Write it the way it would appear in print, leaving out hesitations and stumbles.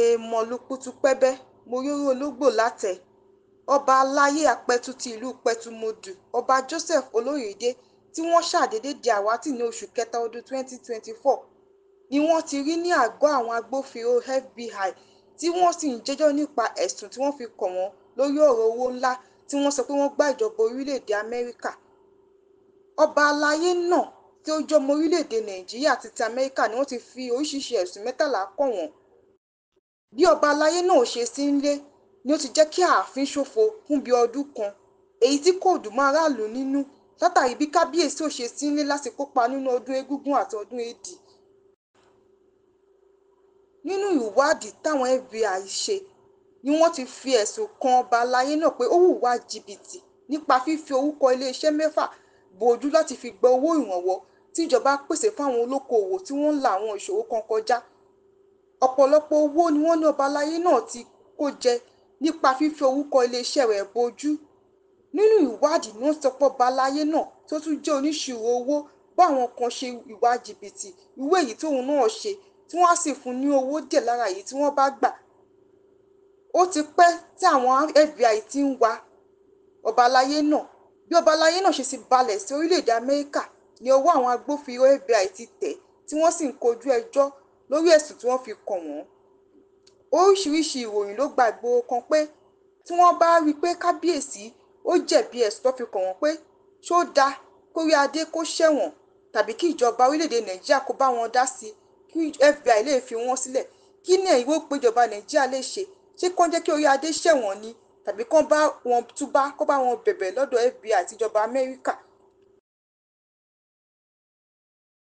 Èèmọ̀ lùkùtù pébẹ mo rí orí ológbò látẹ. Ọba àlàyé Àpẹtù ti ìlú Ìpẹ̀tùmọdù, Ọba Joseph Olóyédè, tí wọ́n ṣàdédé di àwátì ní oṣù kẹta ọdún 2024 ni wọ́n ti rí ní àgọ́ àwọn agbófinró FBI, tí wọ́n sì ń jẹ́jọ́ nípa ẹ̀sùn tí wọ́n fi kàn wọ́n lórí ọ̀rọ̀ owó ńlá tí wọ́n sọ pé wọ́n gbá ìjọba orílẹ̀-èdè Amẹ́ríkà. Ọba àlàyé náà, tí ó jẹ́ ọmọ orílẹ̀-èdè Nàìjíríà àti ti Amẹ́ríkà, ni wọ́n ti fi oríṣiríṣi ẹ̀sùn 13 kàn wọ́n. Bí ọba àlàyé náà ò ṣe sí nílé ni ó ti jẹ́ kí ààfin ṣófo fún bíi ọdún kan, èyí tí kò dùn mọ́ aráàlú nínú látàrí bí kábíyèsí ò ṣe sí nílé láti kópa nínú ọdún Egungun àti ọdún Éèdì. Nínú ìwádìí táwọn FBI ṣe ni wọ́n ti fi ẹ̀sùn kan ọba àlàyé náà pé ó hùwà jìbìtì nípa fífi orúkọ iléeṣẹ́ 6 bojú láti fi gba owó ìrànwọ́ tí ìjọba pèsè fáwọn olókoòwò tí wọ́n ń la àwọn ìṣòro kan kọjá. Ọ̀pọ̀lọpọ̀ owó ni wọ́n ní ọba àlàyé náà ti kó jẹ nípa fífi orúkọ iléeṣẹ́ rẹ̀ bojú. Nínú ìwádìí ni wọ́n sọ pé ọba àlàyé náà, tó tún jẹ́ oníṣirò owó, bá àwọn kan ṣe ìwà jìbìtì irú èyí tóun náà ṣe, tí wọ́n á sì fún un ní owó díẹ̀ lára èyí tí wọ́n bá gbà. Ó ti pẹ́ tí àwọn FBI ti ń wá ọba àlàyé náà. Bí ọba àlàyé náà ṣe ti balẹ̀ sí orílẹ̀-èdè Amẹ́ríkà ni ọwọ́ àwọn agbófinró FBI ti tẹ̀, tí wọ́n sì ń kojú ẹjọ́ lórí ẹ̀sùn tí wọ́n fi kàn wọ́n. Oríṣiríṣi ìròyìn ló gba ìgboro kan pé tí wọ́n bá rí i pé kábíyèsí ó jẹ̀bi ẹ̀sùn tó fi kàn wọ́n, pé ṣó dáa kórí adé kó ṣẹ̀wọ̀n tàbí kí ìjọba orílẹ̀-èdè Nàìjíríà kó bá wọn dá sí i kí FBI lè fi wọ́n sílẹ̀. Kí ni ẹ̀yin rò pé ìjọba Nàìjíríà lè ṣe? Ṣé kán jẹ́ kí orí adé ṣẹ̀wọ̀n ni, tàbí kán bá wọn túbá, kó bá wọn bẹ̀bẹ̀ lọ́dọ̀ FBI àti ìjọba Amẹ́ríkà?